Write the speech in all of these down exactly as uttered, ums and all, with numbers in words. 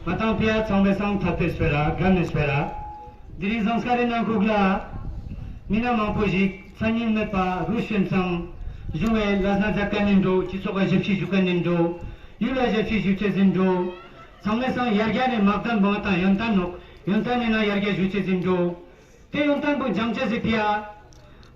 ང་དང་ཕི་ཡ་ཚང་མའི་སང་ཐད་པའི་སྤེ་ར་དགའ་མོའི་སྤེ་ར། དེ་རིང་ཟངས་དཀར་རི་ནང་ཁུག་ལ་མི་སྣ་མང་པོ་ཞིག་མཚན་ཉིད་མེད་པ་རུས་ཤན་ཚང་གཞུང་བའི་ལས་སྣ་མཛད་མཁན་ཡིན་འགྲོ། སྤྱི་ཚོགས་ལ་ཞབས་ཕྱི་ཞུ་མཁན་ཡིན་འགྲོ། ཡུལ་ལ་ཞབས་ཕྱི་ཞུ་ཅེས་ཡིན་འགྲོ། ཚང་མའི་སང་ཡར་རྒྱས་ནི་དམག་དོན་པོ་ང་དང་ཡོན་ཏན་ནོག། ཡོན་ཏན་ནི་ན་ཡར་རྒྱས་ཞུ་ཅེས་ཡིན་འགྲོ། དེ་ཡོན་ཏན་པོ་སྦྱང་ཅེས་སི་ཕི་ཡ་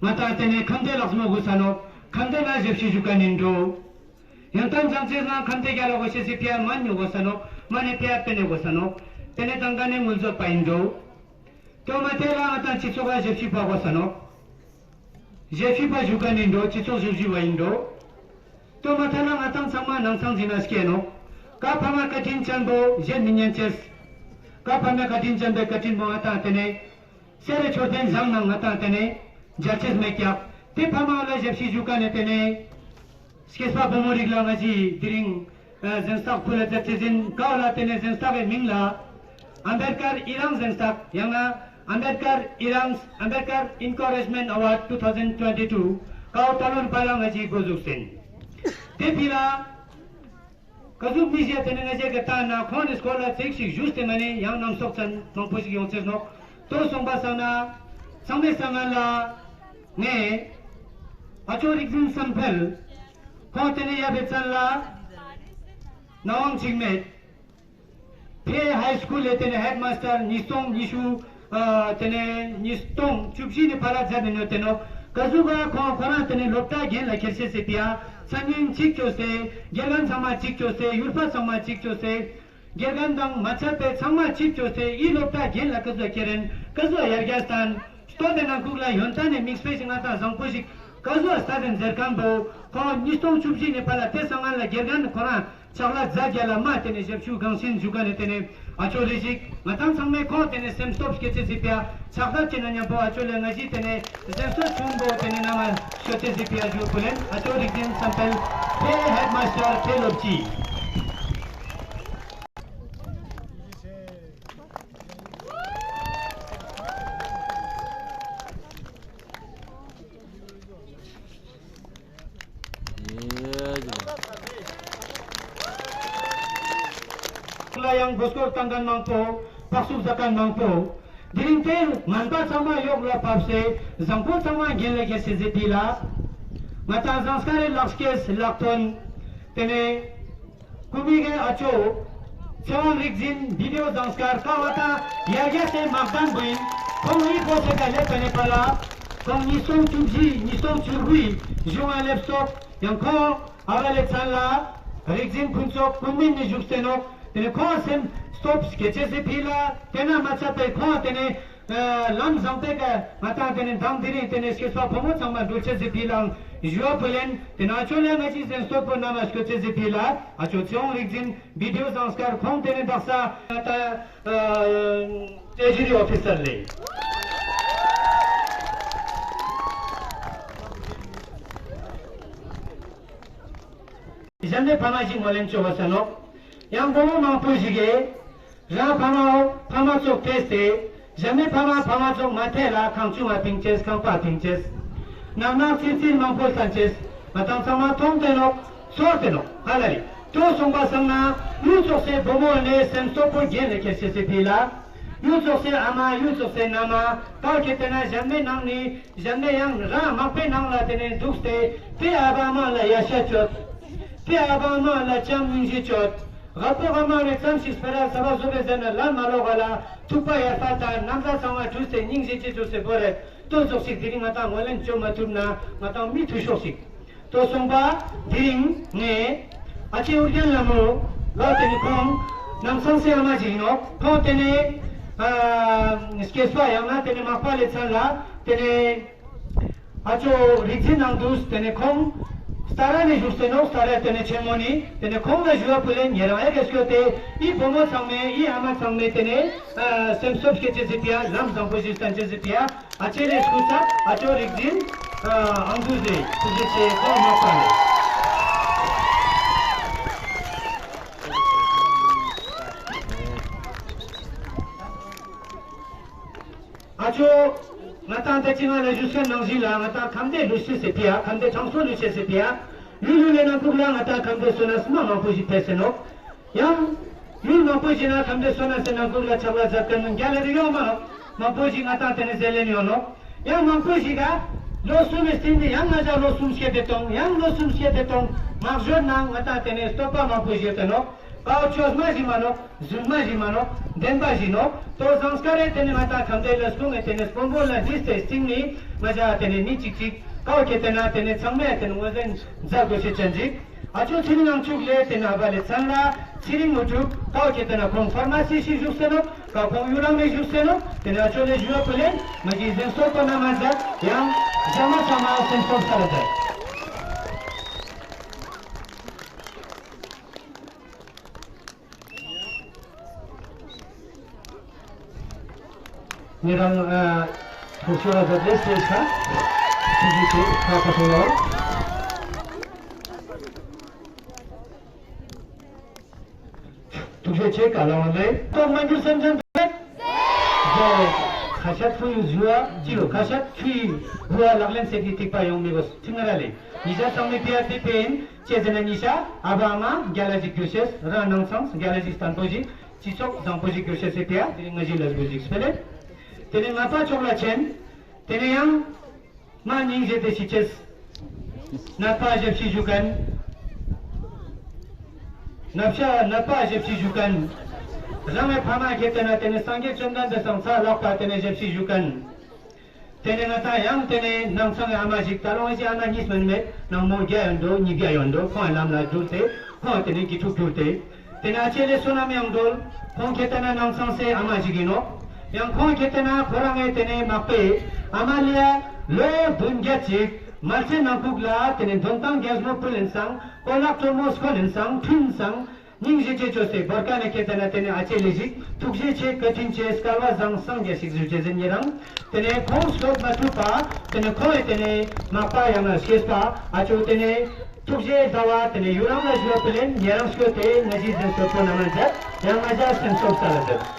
ང་དང་དེ་ནས་ཁམས་བདེ་ལགས་མོ་དགོས་ས་ནོག། ཁམས་བདེ་ན་ཞབས་ཕྱི་ཞུ་མཁན་ཡིན་འགྲོ། ཡོན་ཏན་སྦྱང་ཅེས་ན་ཁམས་བདེ་རྒྱལ་ལ་དགོས་ཤེས་སི་ཕི་ཡ་མ་ནི་དགོས་ས་ནོག། མ་ནི་ཕི་ཡ་པེ་ནེ་དགོས་ས་ནོག། དེ་ནས་དང་ཀ་ནས་དངུལ་རྫོགས་པ་ཡིན་འགྲོ། དོ་མ་དེ་ལ་ང་དང་སྤྱི་ཚོགས་ལ་ཞབས་ཕྱི་པ་དགོས་ས་ནོག། ཞབས་ཕྱི་པ་ཞུ་མཁན་ཡིན་འགྲོ། སྤྱི་ཚོགས་ཞབས་ཕྱི་པ་ཡིན་འགྲོ། དོ་མ་དེ་ལ་ང་དང་ཚང་མ་ནང་ཚང་ཟིན་ན་སྐྱེ་ནོག། ཀ་ཕ་མ་བཀའ་དྲིན་ཅན་པོ་བཞེས་མི་ཉན་ཅེས། ཀ་ཕ་མ་བཀའ་དྲིན་ཅན་པའི་བཀའ་དྲིན་པོ་ང་དང་དེ་ནས་སེ་རེ་མཆོད་རྟེན་བཞེངས་ན་ང་དང་དེ་ནས་མཇལ་ཅེས་མེད་ཀྱག། དེ་ཕ་མ་ལ་ཞབས་ཕྱི་ཞུ་མཁན་ནི་དེ་ནས་སྐྱེས་པ་བུ་མོ་རིགས་ལ་ང་ཞི་དེ་རིང་ཨ་གཟེངས་རྟགས་ཕུལ་ལ་མཛད་ཅེས་ཡིན། ཀ་བོ་ལ་དེ་ནས་གཟེངས་རྟགས་ཀྱི་མིང་ལ་ཨམ་བེད་ཀར་ཨི་རང་གཟེངས་རྟགས། ཡང་ན་ཨམ་བེད་ཀར་ཨི་རང་ཨམ་བེད་ཀར་ཨིན་ཀ་རེཇ་མེན་ཊ་ཨེ་ཝརཌ་ཊུ་ཐའུ་ཟེན་ཊ་ཊུ་ཝེན་ཊི་ཊུ། ཀ་བོ་ད་ལོ་ནི་ཕ་ལ་ང་ཞི་འགོ་འཛུགས་ཡིན། དེ་ཕི་ལ་ཀ་ཟུག་མི་ཞིག་དེ་ནས་ང་ཞི་གི་ལྟ་ན་ཁོང་ནི་སྐོར་ལ་ཚིག་ཞིག་ཞུས་ཏེ་མ་ནི་ཡང་རྣམ་རྟོག་ཅན་མང་པོ་ཞིག་ཡོང་ཅེས་ནོག། དོ་སོང་པ་སང་ན་ཚང་མའི་སང་ང་ལ་ངས་ཨ་ཅོ་རིག་འཛིན་བསམ་འཕེལ། ཁོང་དེ་ནས་ཡབ་བི་ཙན་ལ་ན་ཝང་ཅིག་མེད། ཕེ་ཧའི་སྐུལ་ལ་དེ་ནས་ཧེཌ་མཱས་ཊར་ཉིས་སྟོང་ཉི་ཤུ་ཨ་དེ་ནས་ཉིས་སྟོང་བཅུ་བཞི་ནི་ཕ་ལ་མཛད་དེ་ནོག། དེ་ནོག། ཀ་ཟུག་ག་ཁོང་ཁོ་རང་དེ་ནས་སློབ་གྲྭ་རྒན་ལ་ཁྱེར་ཤེས་སི་ཕི་ཡ་མཚན་སྙན་གཅིག་བཅོས་ཏེ་དགེ་རྒན་ཚང་མ་གཅིག་བཅོས་ཏེ་ཡུལ་པ་ཚང་མ་གཅིག་བཅོས་ཏེ་དགེ་རྒན་དང་མ་ཚད་པའི་ཚང་མ་གཅིག་བཅོས་ཏེ་ཨི་སློབ་གྲྭ་རྒན་ལ་ཀ་ཟུག་ཁྱེར་རན་ཀ་ཟུག་ཡར་རྒྱས་སྟན། སྟོད་དེ་ནང་ཁུག་ལ་ཡོན་ཏན་ནི་མིག་དཔེ་ཞིག་ང་དང་བཟང་པོ་ཞིག་ཀ་ཟུག་སྟན་ཟེར་མཁན་པོ་ཁོང་ཉིས་སྟོང་བཅུ་བཞི་ནི་ཕ་ལ་དེ་སང་ང་ལ་དགེ་རྒན་ནི་ཁོ་རང་ཕྱག་ལས་མཛད་རྒྱ་ལ་མ་དེ་ནས་ཞབས་ཞུ་གང་ཤིན་ཞུ་མཁན་ནི་དེ་ནས་ཨ་ཅོ་རེ་ཞིག་ང་དང་ཚང་མས་ཁོང་དེ་ནས་སེམས་སྟོབས་སྐྱེད་ཅེས་སི་ཕི་ཡ་ཕྱག་ལས་ཅི་ན་མཉམ་པོ་ཨ་ཅོ་ལ་ང་ཞི་དེ་ནས་སེམས་སྟོབས་ཆུང་པོ་དེ་ནས་ནང་ང་ཤོད་ཅེས་སི་ཕི་ཡ་ཞུ་བ་ཕུལ་ལེན། ཨ་ཅོ་རིག་འཛིན་བསམ་འཕེལ་ཕེ་ཧེཌ་མཱས་ཊར་ཕེ་སློབ་སྤྱི། ལ་ཡང་མགོ་སྐོར་བཏང་མཁན་མང་པོ། ཕག་སུབ་ཟ་མཁན་མང་པོ། དེ་རིང་དེ་ངན་པ་ཚང་མ་ཡོག་ལ་ཕབས་སེ་བཟང་པོ་ཚང་མ་རྒྱན་ལ་ཁྱེར་ཤེས་སི་ཕི་ལ། ང་དང་ཟངས་དཀར་རི་ལག་སྐྱེས་ལག་ཐོན། དེ་ནས་ཀུ་མི་གེ་ཨ་ཅོ་ཚེ་དབང་རིག་འཛིན་བི་ཌི་ཨོ་ཟངས་དཀར་ཀ་བོ་ད་ཡར་རྒྱས་སི་དམག་དོན་པོ་ཡིན། ཁོང་ངི་པོ་སེ་ཀ་ལེབ་པ་ནེ་པ་ལ་ཁོང་ཉིས་སྟོང་བཅུ་བཞི་ཉིས་སྟོང་བཅུ་དགུའི་གཞུང་ང་ལེབ་སོག། ཡང་ཁོང་ཨ་བ་ལེ་ཚན་ལ་རིག་འཛིན་ཕུན་ཚོགས་ཀུན་སྨན་ནི་བཞུགས་ཏེ་ནོག། དེ་ནས་ཁོང་སེམས་སྟོབས་སྐྱེད་ཅེས་སི་ཕི་ལ་དེ་ན་མ་ཚད་པའི་ཁོང་དེ་ནས་ལམ་བཟང་པོའི་ཀ་ང་དང་དེ་ནས་མདང་དེ་རིང་དེ་ནས་སྐྱེས་པ་ཕོ་མོ་ཚང་མ་འགྲུལ་ཅེས་སི་ཕི་ལའང་ཞུ་བ་ཕུལ་ལེན། དེ་ན་ཨ་ཅོ་ལ་ང་ཞི་སེམས་སྟོབས་པོ་ན་མ་སྐྱོད་ཅེས་སི་ཕི་ལ་ཨ་ཅོ་ཚེ་དབང་རིག་འཛིན་བི་ཌི་ཨོ་ཟངས་དཀར་ཁོང་དེ་ནས་དག་ས་ད་ཨ་ཊྲེ་ཇི་རི་ཨོ་ཕི་སར་ལེ། གཞན་མའི་ཕ་མ་ཞིག་ངོས་ལེན་བཅོ་བ་ས་ནོག། ཡང་བུ་མོ་མང་པོ་ཞིག་གིས་རང་ཕ་མའོ་ཕ་མ་ཙོགས་ཐེས་ཏེ་གཞན་མའི་ཕ་མ་ཕ་མ་ཙོགས་མ་ཐེ་ལ་ཁང་ཆུང་ང་ཕིང་ཅེས་ཁང་པ་ཕིང་ཅེས་ནང་ནང་ཚིར་ཚིར་མང་པོ་སྟན་ཅེས་ང་དང་ཚང་མ་མཐོང་སྟེ་ནོག། ཚོར་ཏེ་ནོག། ཧ་ལ་རི་དོ་སོང་པ་སང་ན་ཡུལ་ཙོགས་སེ་བུ་མོ་ནས་སེམས་སྟོབས་པོ་རྒྱན་ལ་ཁྱེར་ཤེས་སི་ཕི་ལ། ཡུལ་ཙོགས་སེ་ཨ་མ་ཡུལ་ཙོགས་སེ་ན་མ་ཀ་ཁེ་ཏེ་ན་གཞན་མའི་ནང་ནས་གཞན་མའི་ཡང་རང་དམག་པའི་ནང་ལ་དེ་ནས་འདུག་སྟེ་དེ་ཨ་བ་ཨ་མ་ལ་ཡ་ཤ་ཅོད། དེ་ཨ་བ་ཨ་མ་ལ་ཅང་སྙིང་རྗེ་ཅོད། ཧ་པོ་ཨ་མ་རེ་ཙམ་ཞིག་སྤེ་ར་ས་བ་བཟོ་བའི་ཟེར་ན་ལ་མ་ལོག་ག་ལ་ཐུག་པ་ཡར་ས་དང་ནམ་ཟ་ཚང་བ་ཁྲུས་ཏེ་སྙིང་རྗེ་ཅི་ཅོས་སེ་བོ་རེ་དོ་ཙོགས་ཤིག་དེ་རིང་ང་དང་ངོས་ལེན་བཅོ་མ་ཐུབ་ན་ང་དང་མི་ཐུ་ཤོག་ཤིག། དོ་སོང་པ་དེ་རིང་ངས་ཨ་ཅེ་ཨོ་རྒྱན་ལྷ་མོ་ལ་དེ་ནས་ཁོང་ནམ་སང་སེ་ཨ་མ་ཞིག་ཡིན་ནོག། ཁོང་དེ་ནས་ཨ་སྐྱེས་པ་ཡང་ན་དེ་ནས་མག་པ་ལེ་ཚན་ལ་དེ་ནས་ཨ་ཅོ་རིག་འཛིན་ནང་དུ་དེ་ནས་ཁོང་སྟ་ར་ནས་བཞུགས་ཏེ་ནོག། སྟ་ར་དེ་ནས་ཆེན་མོ་ནི་དེ་ནས་ཁོང་ལ་ཞུ་བ་ཕུལ་ལེན། ཉེ་རང་ཨེ་ག་སྐྱོད་དེ་ཨི་བུ་མོ་ཚང་མས་ཨི་ཨ་མ་ཚང་མས་དེ་ནས་ཨ་སེམས་སྟོབས་སྐྱེད་ཅེས་སི་ཕི་ཡ་ལམ་བཟང་པོ་ཞིག་སྟན་ཅེས་སི་ཕི་ཡ། ཨ་ཅེ་རེ་སྐུ་ཚབ་ཨ་ཅོ་རིག་འཛིན་ཨ་ཨང་དུ་ཟེ་ཐུགས་རྗེ་ཆེ། ཁོང་མ་པ་ལེ། ཨ་ཅོ་ང་དང་ད་ཅི་ང་ལ་ཞུ་སེ་ནང་བཞིན་ལ་ང་དང་ཁམས་བདེ་ལུས་ཤེས་སི་ཕི་ཡ་ཁམས་བདེ་དྲང་སྲོང་ལུས་ཤེས་སི་ཕི་ཡ་ལུས་ལུས་ལས་ནང་ཁུག་ལ་ང་དང་ཁམས་བདེ་བསོད་ནམས་མ་མང་པོ་ཞིག་ཕེ་སེ་ནོག། ཡང་ ཡུལ་མང་པོ་ཞིག་ན་ཁམས་བདེ་སོ་ན་ཟེར་ན་གུར་ལ་ཆག་ལ་ཛད་ཁན་ནི་གྱལ་ལ་རི་ཡོང་མ་ནོག། མང་པོ་ཞིག་ང་ཏང་ཏེ་ནེ་ཟེར་ལེན་ཡོང་ནོག། ཡང་མང་པོ་ཞིག་ག་ལོ་གསུམ་མི་སྟིང་ནེ་ཡང་ང་ཞ་ལོ་གསུམ་སྐྱེད་དེ་ཏོང་། ཡང་ལོ་གསུམ་སྐྱེད་དེ་ཏོང་། མག་ཞོར་ན་ང་ཏང་ཏེ་ནེ་སྟོད་པ་མང་པོ་ཞིག་ཡོད་དེ་ནོག། ཀའོ་ཆོས་མ་ཞིག་མ་ནོག། རྫུན་མ་ཞིག་མ་ནོག། དེན་པ་ཞིག་ནོག། ཏོ་ཟངས་དཀར་རེ་ཏེ་ནེ་ང་ཏང་ཁམས་བདེ་ལ་སྐུང་ངེ་ཏེ་ནེ་སྤོན་པོ་ལ་འདྲིས་ཏེ་སྟིང་ནེ་ང་ཞ་ཏེ་ནེ་མི་ཅིག་ཅིག་ཀའོ་ཁེ་ཏེ་ན་ཏེ་ནེ་ཚང་མས་ཏེ་ནེ་ངོས་ལེན་ཛད་གོས་ཤེས་ཅན་ཅིག། ཨ་ཅོ་ཚེ་རིང་ཨང་ཕྱུག་ལེ་ཏེ་ནེ་ཨ་བ་ལེ་ཚན་ལ་ཚེ་རིང་ངོ་དྲུག་ཀའོ་ཁེ་ཏེ་ན་ཁོང་ཕར་མ་སི་ཞིག་ཞུགས་སེ་ནོག། ཀའོ་ཁོང་ཡུ་རང་མི་ཞུགས་སེ་ནོག། ཏེ་ནེ་ཨ་ཅོ་ལེ་ཞུ་བ་ཕུལ་ལེན། ང་ཞའི་གཟེངས་སྟོད་པོ་ན་མ་ཛད། ཡང་ཞག་མ་ཚང་མ་སེམས་སྟོབས་སལ་ཛད། ཉེ་རང་ཨ་ཐུགས་ཤོར་ལ་ཛད་དེ་སེ་ཤ་ཐུགས་རྗེ་ཆེ་ཁ་ཁ་ཐོང་ལོ། ཐུགས་རྗེ་ཆེ་ཀ་ལ་ཝང་ལེ། ཏོག་མ་གྱུར་སེམས་ཅན་ཏེ། ཁ་ཤ་ཚུའི་ཞུ་བ་ཅི་ལོ་ཁ་ཤ་ཚུའི་ཞུ་བ་ལག་ལེན་ཟེར་གི་ཐིག་པ་ཡོང་མི་གོས་ཐིག་ན་ར་ལེ། ཉི་ཤ་ཚང་མའི་ཕི་ཡ་ཏི་པེ་ཨིན་ཅི་ཟེར་ན་ཉི་ཤ་ཨ་བ་ཨ་མ་གྱལ་ལ་ཞིག་གྱུར་ཤེས་རང་ནང་ཚང་གྱལ་ལ་ཞིག་སྟན་པོ་ཞིག་སྤྱི་ཚོགས་ཟང་པོ་ཞིག་གྱུར་ཤེས་སི་ཕི་ཡ་ཏེ་ནེ་ང་ཞའི་ལས་འགུལ་ཞིག་སྤེལ་ལེ། ཏེ་ནེ་ང་པ་ཕྱོགས་ལ་ཆེན། ཏེ་ནེ་ཡང་མ་སྙིང་རྗེ་དེ་ཤི་ཅེས། ནད་པ་ཞབས་ཕྱི་ཞུ་ཁན། ནད་པ་ནད་པ་ཞབས་ཕྱི་ཞུ་ཁན། རང་ངི་ཕ་མ་ཁེ་ཏེ་ན་ཏེ་ནེ་སངས་རྒྱས་བཅོམ་ལྡན་འདས་སང་ཚ་ལག་པ་ཏེ་ནེ་ཞབས་ཕྱི་ཞུ་ཁན། ཏེ་ནེ་ང་ཏང་ཡང་ཏེ་ནེ་ནང་ཚང་ངི་ཨ་མ་ཞིག་ད་ལོ་ངི་ཨ་མ་ཉིས་མན་མེད་ནང་མོ་གྱ་ཡོན་དོ་ཉིས་གྱ་ཡོན་དོ་ཁོང་ལམ་ལ་གྱུར་ཏེ་ཁོང་ཏེ་ནེ་གྱི་ཕྲུག་གྱུར་ཏེ། ཏེ་ནེ་ཨ་ཅེ་ལེ་སོ་ན་མི་ཡང་དོལ། ཁོང་ཁེ་ཏེ་ན་ནང་ཚང་སེ་ཨ་མ་ཞིག་ཨིན་ནོག། ཡང་ཁོང་ཁེ་ཏེ་ན་ཁོ་རང་ངི་ཏེ་ནེ་མག་པའི་ཨ་མ་ལེ་ཡ་ལོ་བདུན་བརྒྱད་ཅིག་མལ་ཆེན་ནང་ཁུག་ལ་ཏེ་ནེ་དོན་ཏང་རྒྱལ་མོ་ཕུལ་ཨིན་སང་ཀོ་ལག་ཀྲོ་མོ་སྐོན་ཨིན་སང་ཁྲུན་སང་སྙིང་རྗེ་ཅོས་ཏེ་བོར་ཀ་ནེ་ཁེ་ཏེ་ན་ཏེ་ནེ་ཨ་ཅེ་ལེ་ཞིག་ཐུགས་རྗེ་ཆེ་བཀའ་དྲིན་ཆེ་སྐལ་བ་བཟང་སངས་རྒྱས་ཤིག་ཞུ་ཅེས་ཨིན་ཉེ་རང་། ཏེ་ནེ་ཁོང་སྐྱོབ་མ་ཐུབ་པ་ཏེ་ནེ་ཁོང་ངི་ཏེ་ནེ་མག་པ་ཡང་ན་སྐྱེས་པ་ཨ་ཅོ་ཏེ་ནེ་ཐུགས་རྗེ་ཟླ་བ་ཏེ་ནེ་ཡུ་རང་ལ་ཞུ་བ་ཕུལ་ལེན། ཉེ་རང་སྐྱོད་དེ་ང་ཞའི་གཟེངས་སྟོད་པོ་ན་མ་ཛད། ཡང་ང་ཞའི་སེམས་སྟོབས་སལ་ཛད།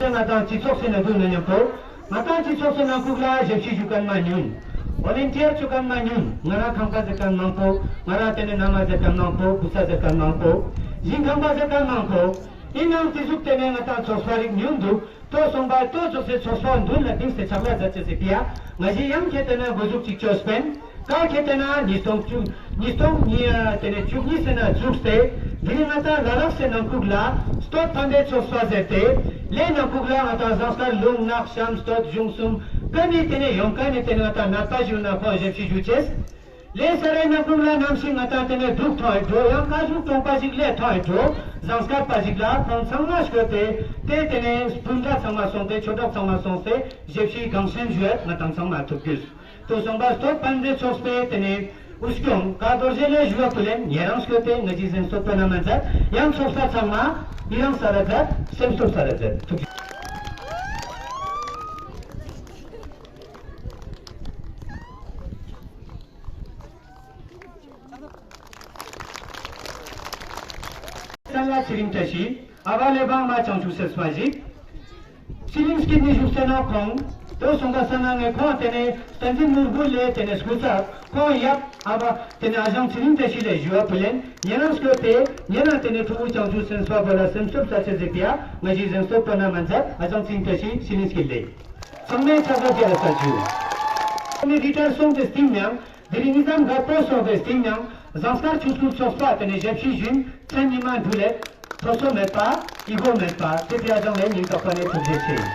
ང་ཏང་སྤྱི་ཚོགས་སི་ནང་དུག་ན་ཉམ་པོ་ང་ཏང་སྤྱི་ཚོགས་སི་ནང་ཁུག་ལ་ཞབས་ཕྱི་ཞུ་ཁན་མ་ཉུང་། ཝོ་ལན་ཊིར་ཞུ་ཁན་མ་ཉུང་། ང་རང་ཁང་པ་ཟེར་ཁན་མང་པོ། ང་རང་ཏེ་ནེ་ན་མ་ཟེར་ཁན་མང་པོ། བུ་ཚ་ཟེར་ཁན་མང་པོ། ཞིང་ཁང་པ་ཟེར་ཁན་མང་པོ། ཨིན་ནའང་ཏེ་ཟུག་ཏེ་ནེ་ང་ཏང་ཚོགས་པ་རིགས་ཉུང་དུག། ཏོ་སོང་པ་ཏོ་ཚོགས་སི་ཚོགས་པ་མདུན་ལ་ཏིང་སེ་ཆག་ལ་ཛད་ཅེས་སི་ཕི་ཡ་ང་ཞའི་ཡང་ཁེ་ཏེ་ན་གོ་ཟུག་ཅིག་ཅོས་པིན། ཀ་ཁེ་ཏེ་ན་ཉིས་སྟོང་བཅུ་ཉིས་སྟོང་ཉིས་ཨ་ཏེ་ནེ་བཅུ་གཉིས་སི་ནང་ཚུགས་ཏེ་དེ་རིང་ང་ཏང་ལ་དྭགས་སི་ནང་ཁུག་ལ་སྟོད་ཕན་བདེ་ཚོགས་པ་ཟེར་ཏེ་ལེ་ནང་ཁུག་ལ་ང་ཏང་ཟངས་དཀར་ལུང་ནགས་གཤམ་སྟོད་གཞུང་གསུམ་ཀ་ནེ་ཏེ་ནེ་ཡོང་ཀ་ནེ་ཏེ་ནེ་ང་ཏང་ནད་པ་ཞུ་ན་ཁོང་ཞབས་ཕྱི་ཞུ་ཅེས། ལེ་ས་རའི་ནང་ཁུག་ལ་ནམ་ཞིག་ང་ཏང་ཏེ་ནེ་དུག་ཐོང་ཨེ་འགྲོ་ཡང་ཀ་ཟུག་གྲོང་པ་ཞིག་ལེ་ཐོང་ཨེ་འགྲོ་ཟངས་དཀར་པ་ཞིག་ལ་ཁོང་ཚང་མ་སྐྱོད་དེ་ཏེ་ཏེ་ནེ་སྤུན་ཟླ་ཚང་མ་སོང་སྟེ་ཆོས་གྲོགས་ཚང་མ་སོང་སྟེ་ཞབས་ཕྱི་གང་སེམས་ཞུ་ཡོད་ང་ཏང་ཚང་མ་ཐུགས་རྒྱུས། ཏོ་སོང་པ་སྟོད་ཕན་བདེ་ཚོགས་པའི་ཏེ་ནེ་དབུ་སྐྱོང་ཀ་རྡོ་རྗེ་ལེ་ཞུ་བ་ཕུལ་ལེན། ཉེ་རང་སྐྱོད་དེ་ང་ཞའི་གཟེངས་སྟོད་པོ་ན་མ་ཛད། ཡང་ཚོགས་པ་ཚང་མ་ཡི་རང་སལ་ཛད། སེམས་སྟོབས་སལ་ཛད། ཐུགས་རྗེ་ཆེ། སལ་ལ་ཚེ་རིང་བཀྲ་ཤིས། ཨ་བ་ལེ་བང་མ་བྱང་ཆུབ་སེམས་དཔའ་ཞིག། ཚེ་རིང་སྐྱིད་ནི་བཞུགས་སེ་ནོག་ཁོང་། ཏོ་སོང་པ་ས་ན་ངས་ཁོང་ཏེ་ནེ་བསྟན་འཛིན་ནོར་བུ་ལེ་ཏེ་ནེ་སྐུ་ཚབ་ཁོང་ཡབ་ཨ་བ་ཏེ་ནེ་ཨ་ཞང་ཚེ་རིང་བཀྲ་ཤིས་ལེ་ཞུ་བ་ཕུལ་ལེན། ཉེ་རང་སྐྱོད་དེ་ཉེ་རང་ཏེ་ནེ་ཕྲུ་གུ་བྱང་ཆུབ་སེམས་དཔའ་བོ་ལ་སེམས་སྟོབས་སལ་ཅེས་སི་ཕི་ཡ་ང་ཞའི་གཟེངས་སྟོད་པོ་ན་མ་ཛད། ཨ་ཞང་ཚེ་རིང་བཀྲ་ཤིས་ཚེ་རིང་སྐྱིད་ལེ། ཚང་མས་ཕྱག་ལས་རྒྱ་ལ་ས་ཞུ། ཁོང་ནི་རི་ཊར་སོང་སྟེ་སྟིང་ནེ་ཡང་དེ་རིང་ཨི་ཙམ་ག་པོ་སོང་སྟེ་སྟིང་ནེ་ཡང་ཟངས་དཀར་ཆོས་སྐུལ་ཚོགས་པ་ཏེ་ནེ་ཞབས་ཕྱི་ཞུ་ཡིན། མཚན་ཉི་མ་འགྲུལ་ལེ་ཐོ་སོ་མེད་པ་ཨི་གོ་མེད་པ་ཏེ་ཕི་ཡ་ཅང་ལེ་ཉིན་ཏོག་པ་ནེ་ཐུགས་རྗེ་ཆེ་ཡིན།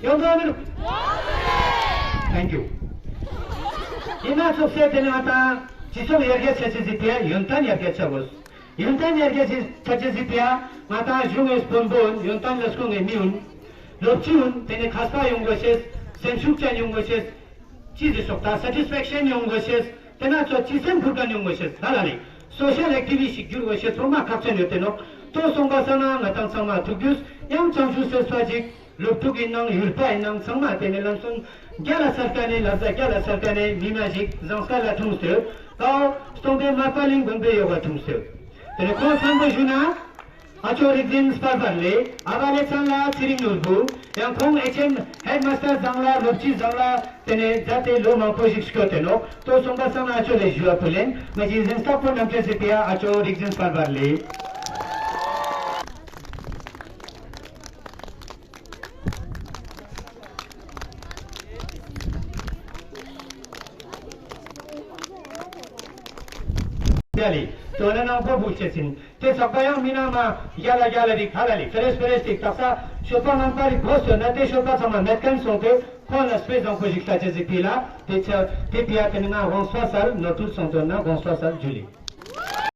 ཡོང་དོ་མི་རུ། Thank you། ཨིན་ན་ཚོགས་སེ་ཏེ་ནེ་ང་ཏང་སྤྱི་ཚོགས་ཡར་རྒྱས་ཆ་ཅེས་སི་ཕི་ཡ་ཡོན་ཏན་ཡར་རྒྱས་ཆ་དགོས། ཡོན་ཏན་ཡར་རྒྱས་ཆ་ཅེས་སི་ཕི་ཡ་ང་ཏང་གཞུང་ངི་དཔོན་པོ་ཡོན་ཏན་ལ་སྐུ་ངི་མི་ཡོན། ལོབ་ཅི་ཡོན་ཏེ་ནེ་མཁས་པ་ཡོང་དགོས་ཤེས། སེམས་ཤུགས་ཅན་ཡོང་དགོས་ཤེས། ཅི་ཟེར་ཤོག་ད་སེ་ཊིས་ཕེག་ཤན་ཡོང་དགོས་ཤེས། ཏེ་ན་ཚོ་ཅི་སེམས་ཕུར་ཁན་ཡོང་དགོས་ཤེས། ད་ལ་ལེ་སོ་ཤལ་ཨེག་ཊི་བི་སི་ཊི་ཞིག་གྱུར་དགོས་ཤེས་ཚང་མ་ཁག་ཅན་ཡོད་དེ་ནོག། ཏོ་སོང་པ་ས་ན་ང་ཏང་ཚང་མ་ཐུགས་རྒྱུས་ཡང་བྱང་ཆུབ་སེམས་དཔའ་ཞིག། སློབ་ཕྲུག་ཡིན་ནང་ཡུལ་པ་ཡིན་ནང་ཚང་མ་ཏེ་ནེ་ལམ་སང་རྒྱལ་ལ་སལ་ཁན་ནི་ལབ་ས་རྒྱལ་ལ་སལ་ཁན་ནི་མི་མ་ཞིག་ཟངས་དཀར་ལ་འཁྲུངས་སོ། ཀའོ་སྟོང་པའི་མར་པ་གླིང་དགོན་པའི་ཡོག་ག་འཁྲུངས་སོ། ཏེ་ནེ་ཁོང་ཚང་མ་ཞུ་ན་ཨ་ཅོ་རིག་འཛིན་སྤར་བར་ལེ་ཨ་བ་ལེ་ཚང་ལ་ཚེ་རིང་ནོར་བུ་ཡང་ཁོང་ཨེཆ་ཨེམ་ཧེཌ་མ་སྟར་ཟང་ལ་སློབ་སྤྱི་ཟང་ལ་ཏེ་ནེ་མཛད་དེ་ལོ་མང་པོ་ཞིག་སྐྱོད་དེ་ནོག། ཏོ་སོང་པ་སང་ན་ཨ་ཅོ་ལེ་ཞུ་བ་ཕུལ་ལེན། ང་ཅི་འཛིན་སྟག་པོ་རྣམ་ཐོས་སི་ཕི་ཡ་ཨ་ཅོ་རིག་འཛིན་སྤར་བར་ལེ། ཡ་ལེ། ཏོ་ན་ནང་པོ་བུ་ཆེ་སིན། ཏེ་ཚག་པ་ཡང་མི་ན་མ་རྒྱལ་ལ་རྒྱལ་ལ་རིག་ཧ་ལ་ལེ་ཕེ་རེས་ཕེ་རེས་ཏིག་ཏག་ས་ཤོ་པ་ངན་པ་རིག་གོ་སོ་ན་ཏེ་ཤོ་པ་ཚང་མ་མེད་ཁན་སོང་སྟེ་ཁོང་ལ་སྤེ་བཟང་པོ་ཞིག་ལྟ་ཅེས་སི་ཕི་ལ་ཏེ་ཆ་ཏེ་ཕི་ཡ་ཏེ་ནི་ང་དགོངས་པ་སལ་ནོར་འཁྲུལ་སོང་དོན་ན་དགོངས་པ་སལ་ཇུ་ལེ།